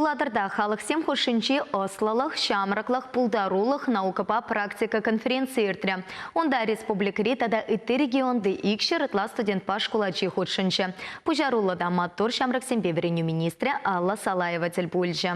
Улатӑрта халӑхсем хушшинчи ӑслӑлӑх, ҫамрӑклӑх, пултарулӑх, наукӑпа практика конференцийӗ иртрӗ. Унта республикӑри тата ытти регионти 200 ытла студентпа шкул ачи хутшӑнчӗ. Пуҫаруллӑ та маттур ҫамрӑксемпе вӗренӳ министрӗ Алла Салаева тӗл пулчӗ.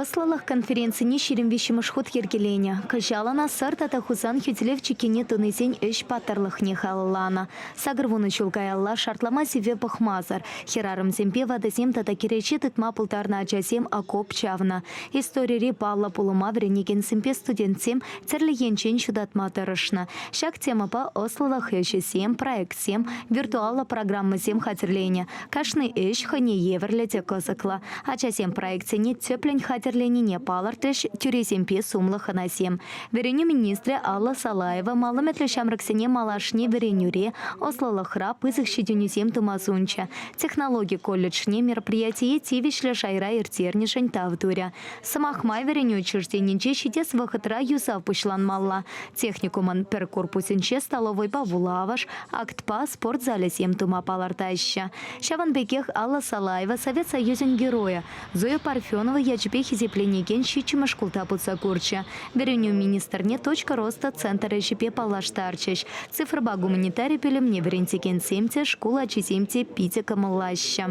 Ӑслӑлӑх конференцине 23-мӗш хут йӗркеленӗ. Кӑҫал ӑна Сӑр тата Хусан хӳтӗлев чиккине тунисен ӗҫ паттӑрлӑхне халалланӑ. 80 ҫул каялла шартлама сивве пӑхмасӑр хӗрарӑмсемпе ватӑсем тата кӗреҫе тытма пултарнӑ ачасем окоп чавнӑ. Историри паллӑ пулӑма вӗренекенсемпе студентсем тӗрлӗ енчен ҫутатма тӑрӑшнӑ. Ҫак темӑпа ӑслӑлӑх ӗҫӗсем, проектсем, виртуаллӑ программӑсем хатӗрленӗ. Кашни ӗҫ хӑйне евӗрлӗ те кӑсӑклӑ. Ачасем проектсене тӗплӗн хатӗрленине палӑртрӗҫ тӳресемпе сумлӑ хӑнасем. Вӗренӳ министрӗ Алла Салаева малӗмӗтлӗ ҫамрӑксене малашне вӗренӳре, ӑслӑлӑхра пысӑк ҫитӗнӳсем тума сунчӗ. Технологи колледжне мероприятие тивӗҫлӗ шайра ирттернӗшӗн тав турӗ. Сӑмах май, вӗренӳ учрежденинче ҫитес вӑхӑтра юсав пуҫланмалла. Техникумӑн пӗр корпусӗнче столовӑйпа вулавӑш, актпа спорт залӗсем тума палӑртаҫҫӗ. Ҫавӑн пекех Алла Салаева Совет Союзӗн Геройӗ Зоя Парфенова ячӗпе хисепленекен ҫиччӗмӗш шкулта пулса курчӗ. Вӗренӳ министрне Точка роста центр ӗҫӗпе паллаштарчӗҫ. Цифрӑпа гуманитари пӳлӗмне вӗрентекенсем те, шкул ачисем те питӗ кӑмӑллаҫҫӗ.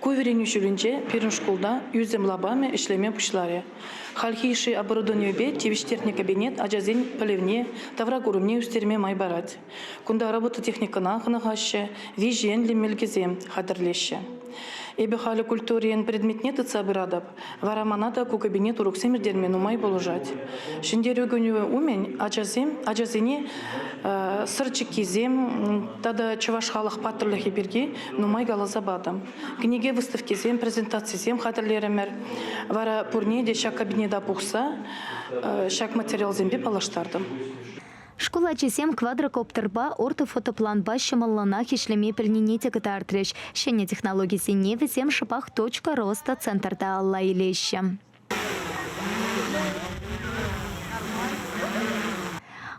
Ку вӗренӳ ҫулӗнче пирӗн шкулта ӳсӗм лапамӗ ӗҫлеме пуҫларӗ. Хальхи йышши оборудованипе тивӗҫтернӗ кабинет ачасен пӗлӗвне, тавракурӑмне ӳстерме май парать. Кунта робототехникӑна хӑнӑхаҫҫӗ, виҫ енлӗ мелкесем хатӗрлеҫҫӗ. Эпӗ халӗ культурин предметне тытса пыратӑп. Вара мана та ку кабинет уроксем ирттерме нумай пулӑшать. Ҫӗнтерӳ кунӗ умӗн ачасем ачасене сӑр чиккисем тата чӑваш халӑх паттӑрлӑхӗ пирки нумай каласа патӑм. Кӗнеке выставкисем, презентацисем хатӗрлерӗмӗр. Вара пурне те ҫак кабинета пухса ҫак материалсемпе паллаштартӑм. Шкул ачисем квадрокоптерпа, ортофотопланпа ҫӑмӑллӑнах ӗҫлеме пӗлнине те кӑтартрӗҫ. Ҫӗнӗ технологисене вӗсем шӑпах Точка роста центрта алла илеҫҫӗ.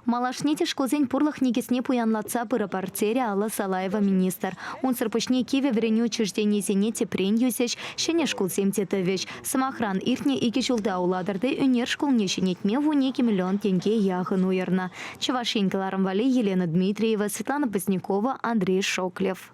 Малашне те шкулсен пурлӑх никӗсне пуянлатса пырӑпӑр, терӗ Алла Салаева министр. Унсӑр пуҫне кивӗ вӗренӳ учрежденийӗсене тӗпрен юсӗҫ, ҫӗнӗ шкулсем те тӑвӗҫ. Сӑмахран, иртнӗ икӗ ҫулта Улатӑрти ӳнер шкулне ҫӗнетме 12 миллион тенке яхӑн уйӑрнӑ. Чӑваш Ен кӑларӑм валли Елена Дмитриева, Светлана Позднякова, Андрей Шоклев.